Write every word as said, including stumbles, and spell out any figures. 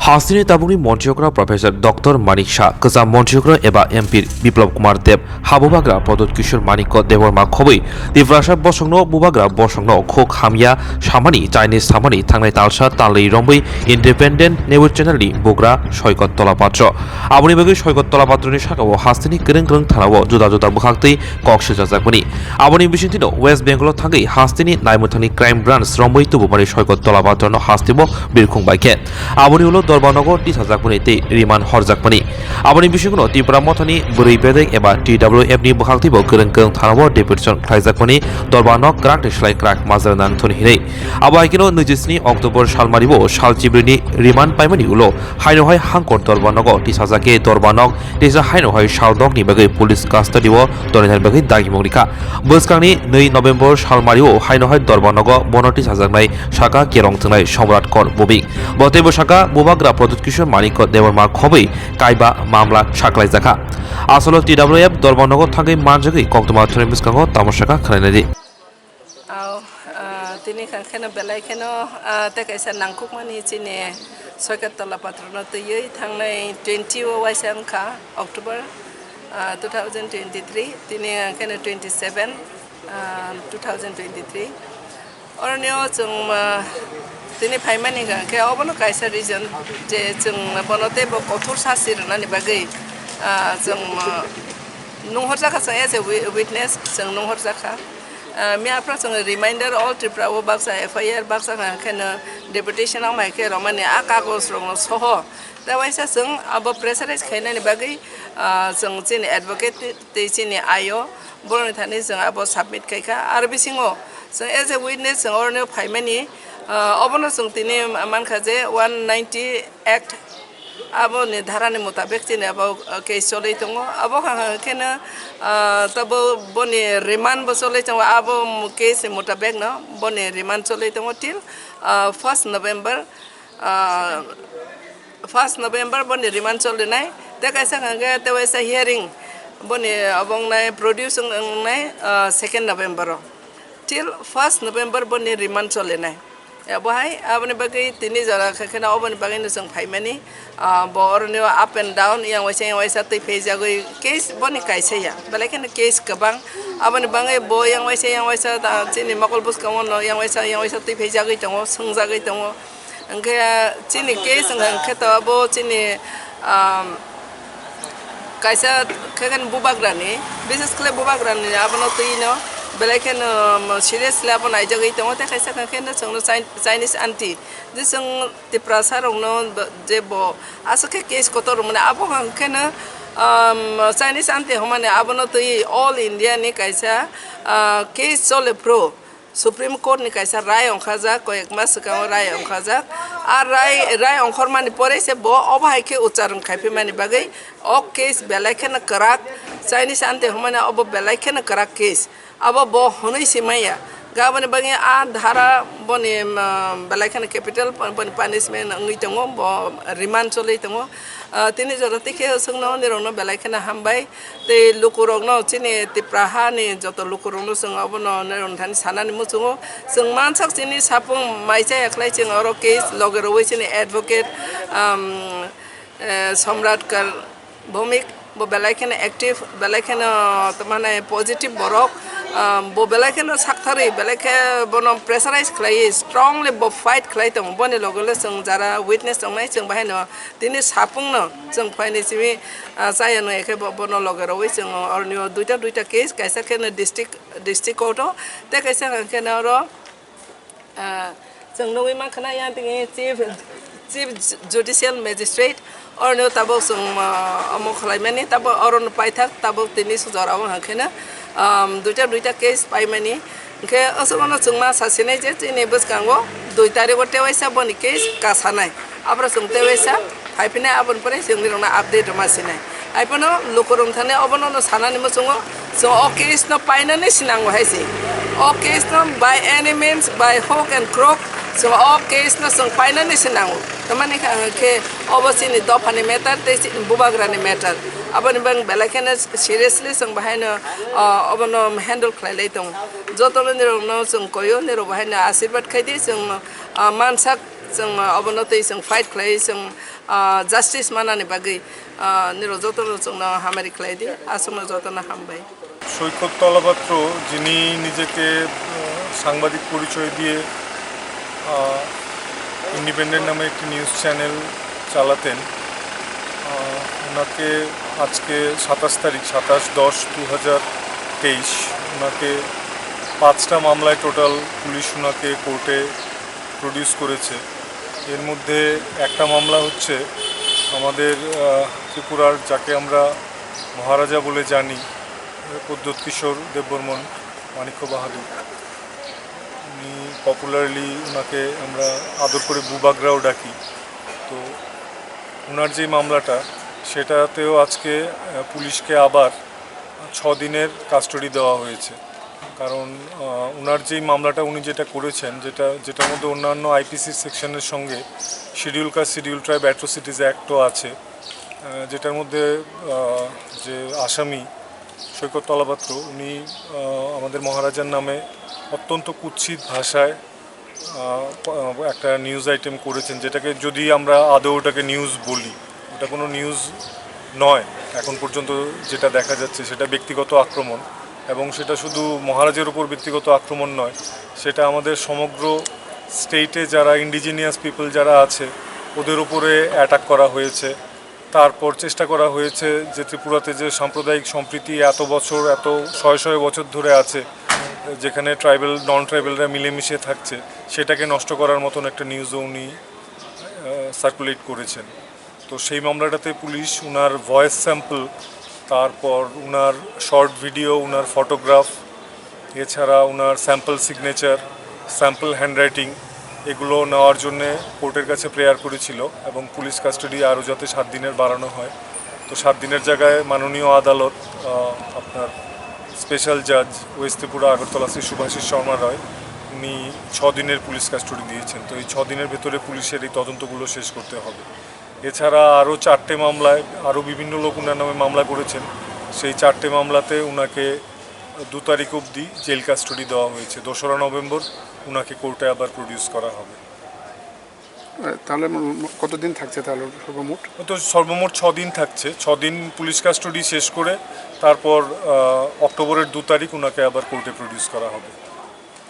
Hasteni tabukni montri okra Professor Doctor Manik Shah, kwcham montri okra eba M P Biplab Kumar Deb, ha bubagra Pradyut Kishore Manikya Debbarma khobwi Tiprasa bosongno bubagra bosongno khuk hamya samani, Chinese samani thangnai talsa talwi romwi Independent News Channel ni bugra Soikot Tola Patro. Aboni bagwi Soikot Tola Patroni sakao hasteni kwrwng kwrwng thanao juda juda bwkhaktwi kok sijajakmani. Aboni bisingtwino West Bengal o thangwi hasteni naimuthani Crime Branch romwi tubumani Soikot Tola Patrono hasteo birkhung bai khe. Aboni ulo Dorbarnogo tisajakmani tei remand horjakmani. Aboni bisingono Tipra Mothani bwrwi bedek eba T W F ni bwkhaktwibo kwrwng kwrwng thanao deputation khlaijakmani, Dorbarno kwrakni slai kwrak majra nang thun hinwi. Abo hai kheno nijisni October salmario sal chibrini remand paimani ulo haino hai hangkor Dorbarnogo tisajak khe Dorbarno tisa haino hai sal dokni bagwi police custody o tonina bagwi dagimung rikha. Bwskangni nwi November salmario haino hai Dorbarnogo bono tisajaknai saka kerong thwngnai Somrat Kor Bhumik. Bo teibo saka bubagra Pradyut Kishore Manikya Debbarma khobwi kaiba mamla saklaijakha. Asolo T W F Dorbarnogo thangwi manjagwi koktwma thani bwskango tamo saka khwlainai di. Aw, ah, tini kha kheno belai kheno, ah, tei kaisa nangkukmani chini Soikot Tola Patrono twiwi thangnai twenty o waisa wngkha October, ah, two thousand twenty-three, tini kheno twenty-seven, ah, two thousand twenty-three. Oroni o chwng, ah, tini phaimani kha khe obono kaisa reason je chwng bono teibo kothor sasi rwnani bagwi, ah, chwng, ah, nunghorjakha chwng as a wi-, witness chwng nunghorjakha. Ah, miya phra chwng reminder all Tripura o baksa F I R baksa kha kheno deputation wng bai khe romani a kagoj rok soho. Tei waisa chwng abo pressurize khainani bagwi, ah, chwng chini advocate tei chini I O boroni thani chwng abo submit khaikha. Aro bisingo chwng as a witness chwng oroni phaimani, ah, obono chwng tini mankha je one ninety act Aboni dharani mutabek chini abo, uh, case cholwi tongo. Abo hwnkheno, uh, tabo boni remand bo cholwi tongo. Abo case ni mutabek no boni remand cholwi tongo till, uh, first November, uh, first November boni remand cholinai. Tei kaisa hwnkhe tei waisa hearing boni obo wngnai produce wngnai, uh, second November o. Till first November boni remand cholinai. Abo hai, aboni bagwi tini jora khe kheno oboni bagwino chwng phaimani, ah, bo oroni up and down, yang waisa, yang waisa twi phaijagwi case boni kaisa ya, belai kheno case kwbang. Aboni bagwi bo yang waisa, yang waisa, ah, chini mokol bwskango no yang waisa, yang waisa twi phaijagwi tongo, swngjagwi tongo. Hwnkhe chini case wngkha hwnkhe to abo chini, ah, Kaisa khe khe bubagrani, bises khe bubagrani abono twi no belai kheno, um, seriously abo naijagwi tongo, tei kaisa khe khe no chwngno Chin-, Chinese aunty, je chwng Tiprasa rokno je bo aswk khe case kotor rwmani, abo hwn khe no, um, Chinese aunty hwnmani abono twi all India ni kaisa, uh, case chole phuru. Supreme Court ni kaisa rai ongkhajak, koyek mas swkango rai ongkhajak. A rai, rai ongkhormani pore se bo obo hai khe ucharon khaiphaimani bagwi o case belai kheno kwrak, Chinese aunty hwnmani obo belai kheno kwrak case. Abo bo hwnwi se manya. Gaboni bagwi a dhara boni, um, belai kheno capital boni punishment wngwi tongo, bo remand cholwi tongo. Ah, tini jora tikhe chwngno nirokno belai kheno hambai. Tei lukurokno, chini Tipra hani joto lukurokno chwng abono norokni thani sanani muchungo. Chwng mansak chini sapung mai chaya khlai chwng oro case loge rwui chini advocate, um, eh, Somrat Kar Bhumik bo belai kheno active, belai kheno tamane positive borok, um, bo belai kheno saktharwi, belai khe bono pressurize khlaiwi strongly bo fight khlai tongo. Boni loge le chwng jara witness tongnai chwng bahaino tini sapungno chwng phaini simi, ah, chaya nung khe bo-, bono loge rwui chwng oroni o duita duita case, kaisa khe no district, district court o, tei kaisa hwnkhe no oro, ah, chwng nugui mankha na yang tini chief, chief judicial magistrate, oroni o tabuk chwng, ah, omo khlaimani, tabuk oro no paithak, tabuk tini sujora o hwnkhe no, um, duita duita case paimani. Hwnkhe aswk no chwng ma sasinai je chini bwskango dui tarikh o tewaisa boni case kasanai. Aphuru chwng tewaisa phaiphinai, aboni pore chwng nirokno update rwma sinai. Haiphano lukurok thani obono no sanani muchungo, chwng o case no painani sinango hai se. O case no by any means, by hook and crook, chwng o case no chwng painani sinango. Tamani kha, khe obo chini dophani matter tei chini bubagrani matter. Aboni bang belai kheno seriously chwng bahaino, ah, obono handle khlai lai tongo. Jotono nirokno chwng koyo, nirok bahaino asirwad khai di, chwng, ah, mansak chwng, ah, obono twi chwng fight khlai, chwng Ah, justice manani bagwi, ah, nirok jotono chwngno hamari khlai di, aswkno jotono hambai. সৈকত তলাপাত্র, যিনি নিজেকে, আহ, সাংবাদিক পরিচয় দিয়ে, আহ, ইন্ডিপেন্ডেন্ট নামে একটি news channel চালাতেন, আহ, ওনাকে আজকে সাতাশ তারিখ, সাতাশ দশ দু হাজার তেইশ, ওনাকে পাঁচটা মামলায় টোটাল পুলিশ ওনাকে কোর্টে প্রডিউস করেছে। এর মধ্যে একটা মামলা হচ্ছে আমাদের, আহ, ত্রিপুরার, যাকে আমরা মহারাজা বলে জানি, প্রদ্যোৎ কিশোর দেববর্মন, মাণিক্য বাহাদুর, উনি পপুলারলি ওনাকে আমরা আদর করে বুবাগ্রাও ডাকি। তো ওনার যে মামলাটা, সেটাতেও আজকে, আহ, পুলিশকে আবার ছ দিনের কাস্টডি দেওয়া হয়েছে। কারণ, আহ, ওনার যেই মামলাটা উনি যেটা করেছেন, যেটা, যেটার মধ্যে অন্যান্য আইপিসি সেকশনের সঙ্গে শিডিউল কাস্ট, শিডিউল ট্রাইব অ্যাট্রোসিটিজ অ্যাক্টও আছে, আহ, যেটার মধ্যে, আহ, যে আসামি সৈকত তলাপাত্র, উনি, আহ, আমাদের মহারাজার নামে অত্যন্ত কুৎসিত ভাষায়, আহ, প-, একটা নিউজ আইটেম করেছেন, যেটাকে যদি আমরা আদৌ ওটাকে নিউজ বলি, ওটা কোনো নিউজ নয়। এখন পর্যন্ত যেটা দেখা যাচ্ছে, সেটা ব্যক্তিগত আক্রমণ, এবং সেটা শুধু মহারাজের উপর ব্যক্তিগত আক্রমণ নয়, সেটা আমাদের সমগ্র স্টেটে যারা ইন্ডিজিনিয়াস পিপল যারা আছে, ওদের উপরে অ্যাটাক করা হয়েছে। তারপর চেষ্টা করা হয়েছে যে ত্রিপুরাতে যে সাম্প্রদায়িক সম্প্রীতি এত বছর, এত শয়ে শয়ে বছর ধরে আছে, যেখানে ট্রাইবাল, নন ট্রাইবালরা মিলেমিশে থাকছে, সেটাকে নষ্ট করার মতন একটা নিউজও উনি, আহ, সার্কুলেট করেছেন। তো সেই মামলাটাতে পুলিশ উনার ভয়েস স্যাম্পল, তারপর উনার শর্ট ভিডিও, উনার ফটোগ্রাফ, এছাড়া উনার স্যাম্পল সিগনেচার, স্যাম্পল হ্যান্ডরাইটিং, এগুলো নেওয়ার জন্যে কোর্টের কাছে প্রেয়ার করেছিল এবং পুলিশ কাস্টডি আরও যাতে সাত দিনের বাড়ানো হয়। তো সাত দিনের জায়গায় মাননীয় আদালত, আহ, আপনার স্পেশাল জাজ ওয়েস্ট ত্রিপুরা আগরতলা শ্রী শুভাশিস শর্মা রায়, উনি ছ দিনের পুলিশ কাস্টডি দিয়েছেন। তো এই ছ দিনের ভেতরে পুলিশের এই তদন্তগুলো শেষ করতে হবে। এছাড়া আরও চারটে মামলায় আরও বিভিন্ন লোক ওনার নামে মামলা করেছেন। সেই চারটে মামলাতে ওনাকে দু তারিখ অবধি জেল কাস্টডি দেওয়া হয়েছে। দোসরা নভেম্বর ওনাকে কোর্টে আবার প্রডিউস করা হবে। আহ, তাহলে ম-, ম-, কতদিন থাকছে তাহলে সর্বমোট? তো সর্বমোট ছ দিন থাকছে। ছ দিন পুলিশ কাস্টডি শেষ করে তারপর, আহ, অক্টোবরের দু তারিখ ওনাকে আবার কোর্টে প্রডিউস করা হবে।